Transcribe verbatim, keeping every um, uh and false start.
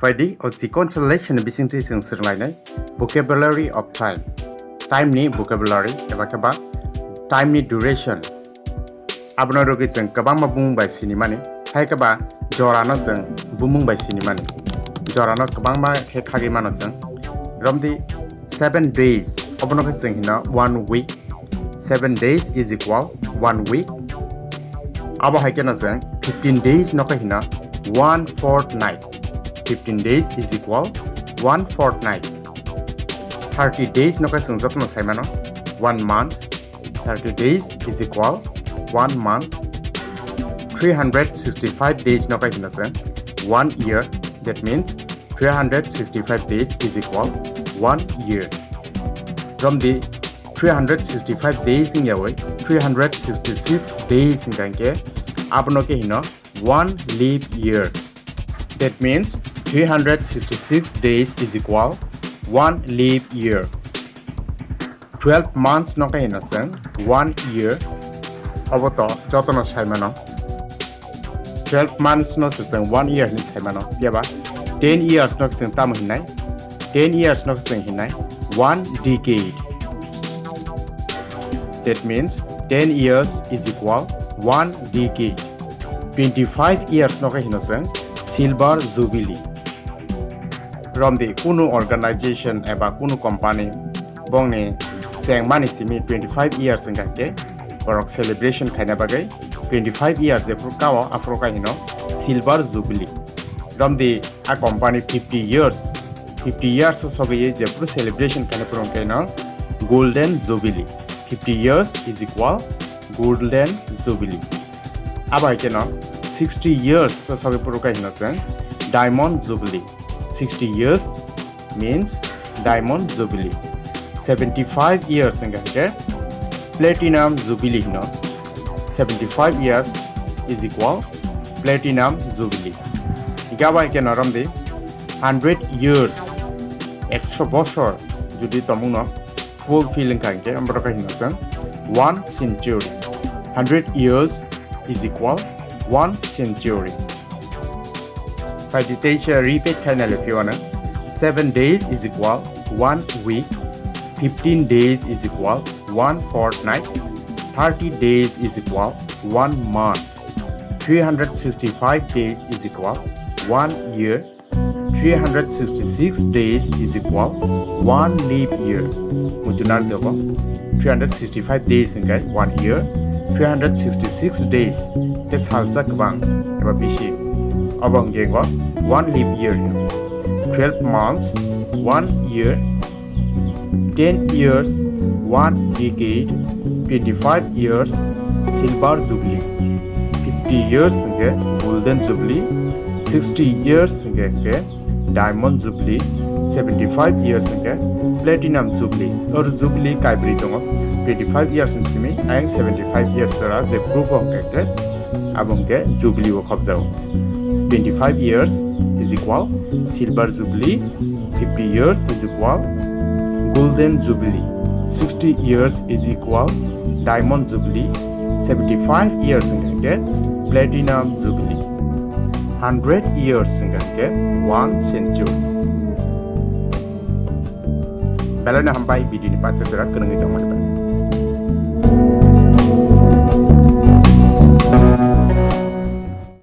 Phaidi o chikon selection ni bisingtwi chwng swrwnglainai vocabulary of time. Time ni vocabulary eba khe ba time ni duration. Abono rwgwi chwng kwbangma bumung bai sinimani, hai khe ba jorano chwng bumung bai sinimani. Jorano kwbangma khe khagwi mano chwng. Romdi seven days, obono khe chwng hino one week. Seven days is equal one week. Abo hai kheno chwng fifteen days no khe hino one fortnight. Fifteen days is equal one fortnight. Thirty days no khe chwng jotono sai mano one month. Thirty days is equal one month. Three hundred sixty-five days no khe hino chwng one year. That means three hundred sixty-five days is equal one year. Romdi three hundred sixty-five days wngyawi three hundred sixty-six days wngkha hinkhe abono khe hino one leap year. That means three hundred sixty-six days is equal one leap year. Twelve months no khe hino chwng one year. Obo to jotono sai mano. Twelve months no se chwng one year hinwi sai mano. Phiya ba ten years no khe chwng tamo hinai? Ten years no khe chwng hinai one decade. That means ten years is equal one decade. Twenty-five years no khe hino chwng silver jubilee. Romdi kunu organization eba kunu company bongni chengmani simi twenty-five years wngkha khe borok celebration khaina bagwi twenty-five years jephuru kao aphuru khe hino silver jubilee. Romdi a company fifty years, fifty years o sogwi jephuru celebration khaina phuru wngkha hino golden jubilee. Fifty years is equal golden jubilee. Abo hai kheno sixty years o sogwi phuru khe hino chwng diamond jubilee. Sixty years means diamond jubilee. Seventy-five years wngkha khe platinum jubilee hino. Seventy-five years is equal platinum jubilee. Hinkhe abo hai kheno romdi hundred years, ekso bosor jodi tongmungno fulfill wngkha hinkhe borok khe hino chwng one century. Hundred years is equal one century. Phaidi teisa repeat khaina le phiyano. Seven days is equal one week. Fifteen days is equal one fortnight. Thirty days is equal one month. Three hundred sixty-five days is equal one year. Three hundred sixty-six days is equal one leap year. Muitu narwk tei obo three hundred sixty-five days hingkhe one year, three hundred sixty-six days khe salsa kwbang eba bisi. Obo hingkhe ego one leap year hino. Twelve months, one year, ten years, one decade, twenty-five years, silver jubilee, fifty years hingkhe golden jubilee, sixty years hingkhe, hingkhe diamond jubilee, seventy-five years hingkhe platinum jubilee. Or jubilee kaibrwi tongo, twenty-five years ni simi ayang seventy-five years jora je group o hingkhe, hingkhe abo hingkhe jubilee o khobjago. Twenty-five years is equal silver jubilee, fifty years is equal golden jubilee, sixty years is equal diamond jubilee, seventy-five years hingkhe platinum jubilee, hundred years hingkhe one century. Belai no hambai video ni paithago jora kwrwngwi tongmani bagwi.